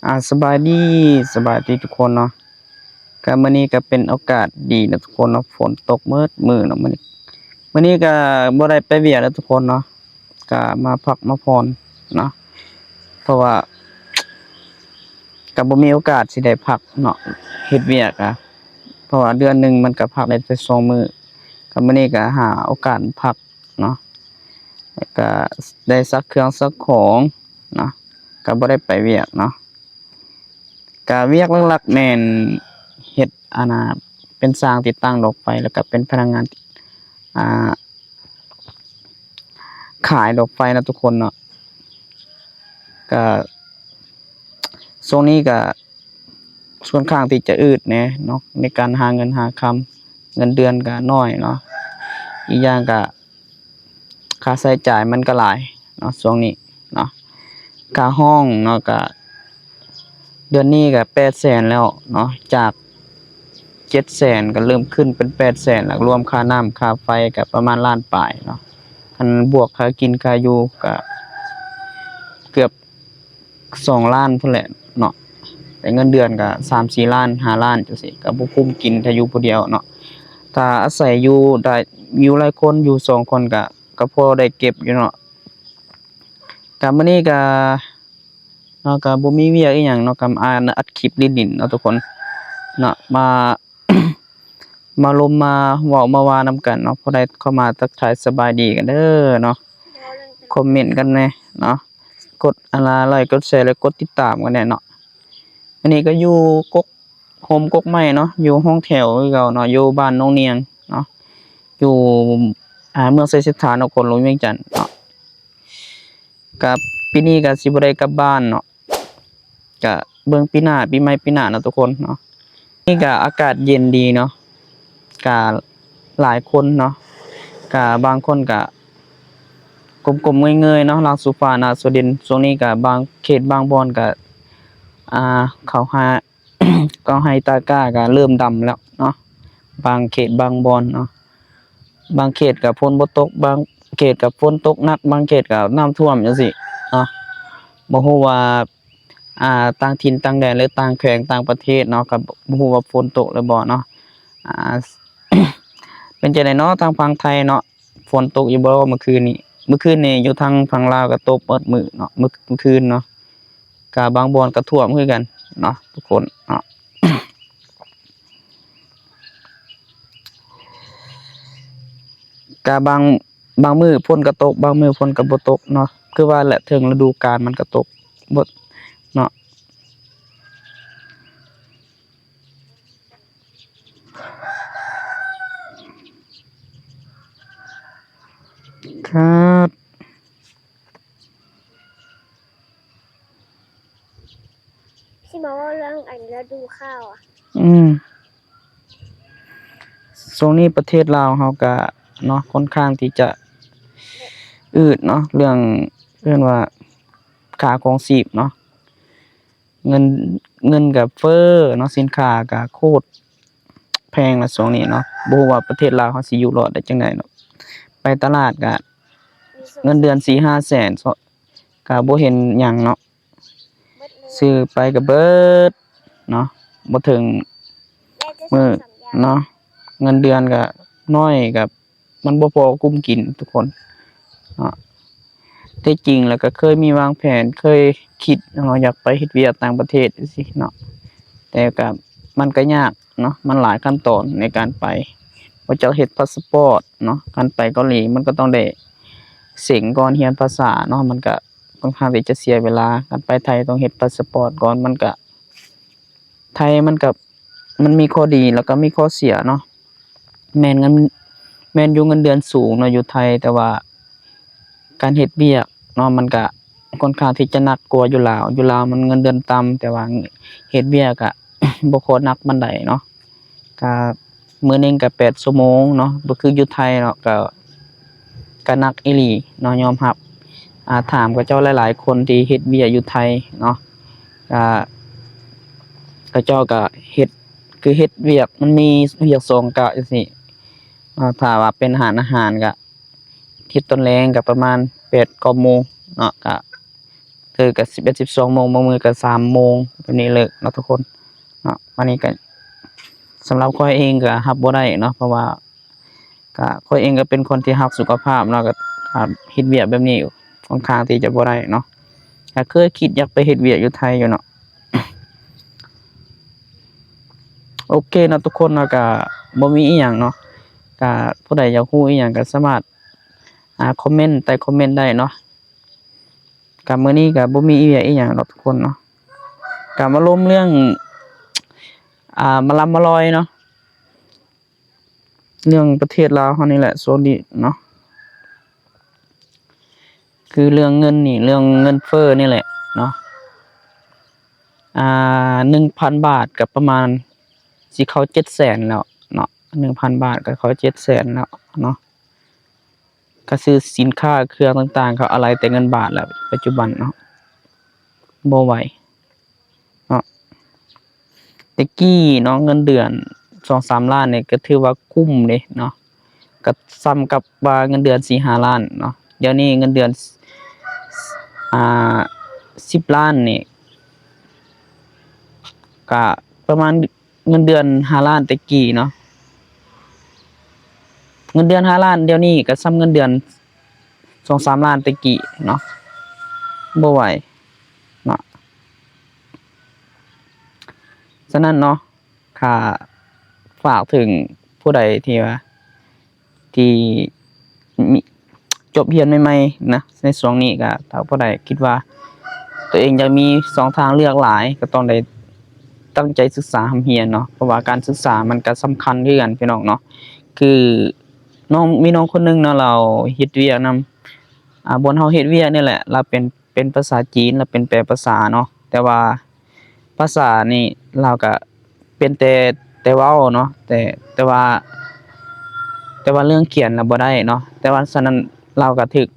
ອາ ສະບາຍດີ ສະບາຍດີທຸກຄົນເນາະ. ກະມື້ນີ້ກະເປັນໂອກາດດີນະທຸກຄົນເນາະ, ຝົນຕົກໝົດມື້ເນາະມື້ນີ້. ມື້ນີ້ກະບໍ່ໄດ້ໄປວຽກນະທຸກຄົນເນາະ, ກະມາພັກມາຜ່ອນເນາະ, ເພາະວ່າກະບໍ່ມີໂອກາດຊິໄດ້ພັກເນາະ, ເຮັດວຽກກະ ເພາະວ່າເດືອນໜຶ່ງມັນກະພັກໄດ້ແຕ່ສອງມື້. ກະມື້ນີ້ກະຫາໂອກາດພັກເນາະ, ແລ້ວກະໄດ້ຊັກເຄື່ອງຊັກຂອງເນາະ, ກະບໍ່ໄດ້ໄປວຽກເນາະ. ກະວຽກຫຼັກໆແມ່ນເຮັດ ອັນນ່າ ເປັນຊ່າງຕິດຕັ້ງຫຼອດໄຟ ແລ້ວກະເປັນພະນັກງານ ອ່າ ຂາຍຫຼອດໄຟເນາະທຸກຄົນເນາະ. ກະຊ່ວງນີ້ກະຄ່ອນຂ້າງທີ່ຈະອືດແດ່ເນາະ ໃນການຫາເງິນຫາຄຳ, ເງິນເດືອນກະໜ້ອຍເນາະ, ອີກຢ່າງກະ ຄ່າໃຊ້ຈ່າຍມັນກະຫຼາຍເນາະຊ່ວງນີ້ເນາະ. ຄ່າຫ້ອງເນາະ ກະເດືອນນີ້ກະແປດແສນແລ້ວເນາະ, ຈາກເຈັດແສນກະເລີ່ມຂຶ້ນເປັນແປດແສນແລ້ວ, ລວມຄ່ານ້ຳຄ່າໄຟກະປະມານລ້ານປາຍເນາະ. ຄັນບວກຄ່າກິນຄ່າຢູ່ກະເກືອບ ສອງລ້ານພຸ້ນແຫຼະເນາະ, ແຕ່ເງິນເດືອນກະສາມສີ່ລ້ານ ຫ້າລ້ານຈັ່ງຊີ້ ກະບໍ່ຄຸ້ມກິນຖ້າຢູ່ຜູ້ດຽວເນາະ. ຖ້າອາໄສຢູ່ໄດ້ ຢູ່ຫຼາຍຄົນ ຢູ່ສອງຄົນກະ ກະພໍໄດ້ເກັບຢູ່ເນາະ. ກະມື້ນີ້ກະເນາະ ກະບໍ່ມີວຽກອີ່ຫຍັງເນາະ, ກະມາອັດຄລິບຫຼິ້ນໆເນາະທຸກຄົນເນາະ, ມາ ມາລົມມາເວົ້າມາວ່ານຳກັນເນາະ. ຜູ້ໃດເຂົ້າມາທັກທາຍສະບາຍດີກັນເດີເນາະ, ຄອມເມັນກັນແດ່ເນາະ, ກົດອັນລະໄລຄ໌ ກົດແຊ ແລະ ກົດຕິດຕາມກັນແດ່ເນາະ. ອັນນີ້ກໍຢູ່ກົກ ໂຮມກົກໄມ້ເນາະ, ຢູ່ຫ້ອງແຖວຄືເກົ່າເນາະ, ຢູ່ບ້ານໜອງນຽງເນາະ, ຢູ່ ອ່າ ເມືອງໄຊເສດຖາ ນະຄອນຫຼວງວຽງຈັນເນາະ. ກະປີນີ້ກະຊິບໍ່ໄດ້ກັບບ້ານເນາະ, ກະເບິ່ງປີໜ້າ ປີໃໝ່ປີໜ້າເນາະທຸກຄົນເນາະ. ນີ້ກະອາກາດເຢັນດີເນາະ, ກະຫຼາຍຄົນເນາະ, ກະບາງຄົນກະກົ້ມໆເງີຍໆເນາະ ຫຼັງໂຊຟາໜ້າໂຊເດັນ. ຊ່ວງນີ້ກະບາງເຂດບາງບ່ອນກະ ອ່າ ເຂົ້າຫາ ກໍໄຮ່ຕາກ້າກໍເລີ່ມດຳແລ້ວເນາະ, ບາງເຂດບາງບ່ອນເນາະ. ບາງເຂດກໍຝົນບໍ່ຕົກ, ບາງເຂດກໍຝົນຕົກໜັກ, ບາງເຂດກໍນ້ຳຖ້ວມຈັ່ງຊີ້ເນາະ. ບໍ່ຮູ້ວ່າ ອ່າ ຕ່າງຖິ່ນຕ່າງແດນ ຫຼື ຕ່າງແຂວງຕ່າງປະເທດເນາະ, ກໍບໍ່ຮູ້ວ່າຝົນຕົກຫຼືບໍ່ເນາະ. ອ່າ ເປັນຈັ່ງໃດເນາະ ທາງຝັ່ງໄທເນາະ? ຝົນຕົກຢູ່ບໍ່ມື້ຄືນນີ້? ມື້ຄືນນີ້ຢູ່ທາງຝັ່ງລາວກໍຕົກເບິດມື້ເນາະ, ມື້ ມື້ຄືນເນາະ, ກະບາງບ່ອນກໍຖ້ວມຄືກັນເນາະທຸກຄົນເນາະ. ກະບາງ ບາງມື້ຝົນກໍຕົກ, ບາງມື້ຝົນກໍບໍ່ຕົກເນາະ. ຄືວ່າແຫຼະ ເຖິງລະດູການມັນກໍຕົກເບິດເນາະ. ຄັບ ຊິມາເວົ້າເລື່ອງອັນລະດູຂ້າວອະ. ອືມ ຊ່ວງນີ້ປະເທດລາວເຮົາກະເນາະ ຄ່ອນຂ້າງທີ່ຈະອືດເນາະ ເລື່ອງ ເອີ້ນວ່າຄ່າຄອງຊີບເນາະ. ເງິນ ເງິນກະເຟີ້ເນາະ, ສິນຄ້າກະໂຄດແພງລະຊ່ວງນີ້ເນາະ. ບໍ່ຮູ້ວ່າປະເທດລາວເຮົາຊິຢູ່ລອດໄດ້ຈັ່ງໃດເນາະ. ໄປຕະຫຼາດກະເງິນເດືອນສີ່ຫ້າແສນ ກະບໍ່ເຫັນຫຍັງເນາະ, ຊື້ໄປກະເບິດເນາະ, ບໍ່ເຖິງມື້ເນາະ. ເງິນເດືອນກະໜ້ອຍ ກະ ມັນບໍ່ພໍກຸ້ມກິນທຸກຄົນເນາະ. ແທ້ຈິງແລ້ວກໍເຄີຍມີວາງແຜນ ເຄີຍຄິດເນາະ ຢາກໄປເຮັດວຽກຕ່າງປະເທດຈັ່ງຊີ້ເນາະ, ແຕ່ກໍ ມັນກໍຍາກເນາະ, ມັນຫຼາຍຂັ້ນຕອນໃນການໄປ. ບໍ່ຈັກເຮັດພາສະປອດເນາະ, ການໄປເກົາຫຼີມັນກໍຕ້ອງໄດ້ເສັງກ່ອນ ຮຽນພາສາເນາະ, ມັນກໍຄ່ອນຂ້າງທີ່ຈະເສຍເວລາ. ການໄປໄທຕ້ອງເຮັດພາສະປອດກ່ອນ, ມັນກໍ ໄທມັນກໍ ມັນມີຂໍ້ດີ ແລ້ວກໍມີຂໍ້ເສຍເນາະ. ແມ່ນເງິນ ແມ່ນຢູ່ເງິນເດືອນສູງເນາະຢູ່ໄທ, ແຕ່ວ່າການເຮັດວຽກເນາະ ມັນກະຄ່ອນຂ້າງທີ່ຈະໜັກກວ່າຢູ່ລາວ. ຢູ່ລາວມັນເງິນເດືອນຕ່ຳ ແຕ່ວ່າເຮັດວຽກກະບໍ່ຄ່ອຍໜັກປານໃດເນາະ. ກະມື້ໜຶ່ງກະແປດຊົ່ວໂມງເນາະ, ບໍ່ຄືຢູ່ໄທເນາະ, ກະ ກະໜັກອີ່ຫຼີເນາະ, ຍອມຮັບ. ອ່າ ຖາມເຂົາເຈົ້າຫຼາຍໆຄົນທີ່ເຮັດວຽກຢູ່ໄທເນາະ, ກະ ເຂົາເຈົ້າກະເຮັດ ຄືເຮັດວຽກ ມັນມີວຽກສອງກະຈັ່ງຊີ້. ອ່າ ຖ້າວ່າເປັນຮ້ານອາຫານກະເຮັດຕອນແລງກະປະມານແປດເກົ້າໂມງເນາະ, ກະ ເລີກກໍສິບເອັດ ສິບສອງໂມງ ບາງມື້ກໍສາມໂມງ ແບບນີ້ເລີກເນາະທຸກຄົນເນາະ. ອັນນີ້ກໍສຳລັບຂ້ອຍເອງກໍຮັບບໍ່ໄດ້ເນາະ ເພາະວ່າ ກະຂ້ອຍເອງກໍເປັນຄົນທີ່ຮັກສຸຂະພາບເນາະ ກະ ກະເຮັດວຽກແບບນີ້ຂ້ອນຂ້າງທີ່ຈະບໍ່ໄດ້ເນາະ. ກະເຄີຍຄິດຢາກໄປເຮັດວຽກຢູ່ໄທຢູ່ເນາະ. ໂອເຄເນາະທຸກຄົນເນາະ ກະບໍ່ມີອີ່ຫຍັງເນາະ. ກະຜູ້ໃດຢາກຮູ້ອີ່ຫຍັງກໍສາມາດ ອ່າ ຄອມເມັນໃຕ້ຄອມເມັນໄດ້ເນາະ. ກະມື້ນີ້ກະບໍ່ມີອີ່ຫຍັງອີ່ຫຍັງດອກທຸກຄົນເນາະ. ກະມາລົມເລື່ອງ ອ່າ ມາລຳມາລອຍເນາະ. ເລື່ອງປະເທດລາວເຮົານີ້ແຫຼະຊ່ວງນີ້ເນາະ ຄືເລື່ອງເງິນນີ້ ເລື່ອງເງິນເຟີ້ນີ້ແຫຼະເນາະ. ອ່າ ໜຶ່ງພັນບາດກໍປະມານຊິເຂົ້າເຈັດແສນແລ້ວເນາະ ໜຶ່ງພັນບາດກໍເຂົ້າເຈັດແສນແລ້ວເນາະ. ກະຊື້ສິນຄ້າເຄື່ອງຕ່າງໆ ເຂົາອາໄລແຕ່ເງິນບາດແລ້ວ ປັດຈຸບັນເນາະ ບໍ່ໄຫວເນາະ. ແຕ່ກີ້ເນາະ ເງິນເດືອນສອງສາມລ້ານນີ້ກໍຖືວ່າຄຸ້ມເດ້ເນາະ ກໍສ່ຳກັບວ່າເງິນເດືອນສີ່ຫ້າລ້ານເນາະ. ດຽວນີ້ເງິນເດືອນ ອ່າ ສິບລ້ານນີ້ ກະປະມານ ເງິນເດືອນຫ້າລ້ານແຕ່ກີ້ເນາະ ເງິນເດືອນຫ້າລ້ານດຽວນີ້ກໍສ່ຳເງິນເດືອນສອງສາມລ້ານແຕ່ກີ້ເນາະ ບໍ່ໄຫວເນາະ. ສະນັ້ນເນາະ ຂ້າຝາກເຖິງຜູ້ໃດທີ່ວ່າ ທີ່ມີ ຈົບຮຽນໃໝ່ໆນະ ໃນຊ່ວງນີ້ກະຖ້າຜູ້ໃດຄິດວ່າຕົວເອງຢາກມີຊ່ອງທາງເລືອກຫຼາຍ ກໍຕ້ອງໄດ້ຕັ້ງໃຈສຶກສາຮ່ຳຮຽນເນາະ ເພາະວ່າການສຶກສາມັນກະສຳຄັນຄືກັນພີ່ນ້ອງເນາະ. ຄືນ້ອງ ມີນ້ອງຄົນໜຶ່ງເນາະ ລາວເຮັດວຽກນຳ ອ່າ ບ່ອນເຮົາເຮັດວຽກນີ້ແຫຼະ ລາວເປັນ ເປັນພາສາຈີນ ລາວເປັນແປພາສາເນາະ ແຕ່ວ່າ ພາສານີ້ລາວກະເປັນແຕ່ ແຕ່ເວົ້າເນາະ ແຕ່ ແຕ່ວ່າ ແຕ່ວ່າເລື່ອງຂຽນລະບໍ່ໄດ້ເນາະ. ແຕ່ວ່າສະນັ້ນລາວກະຖືກ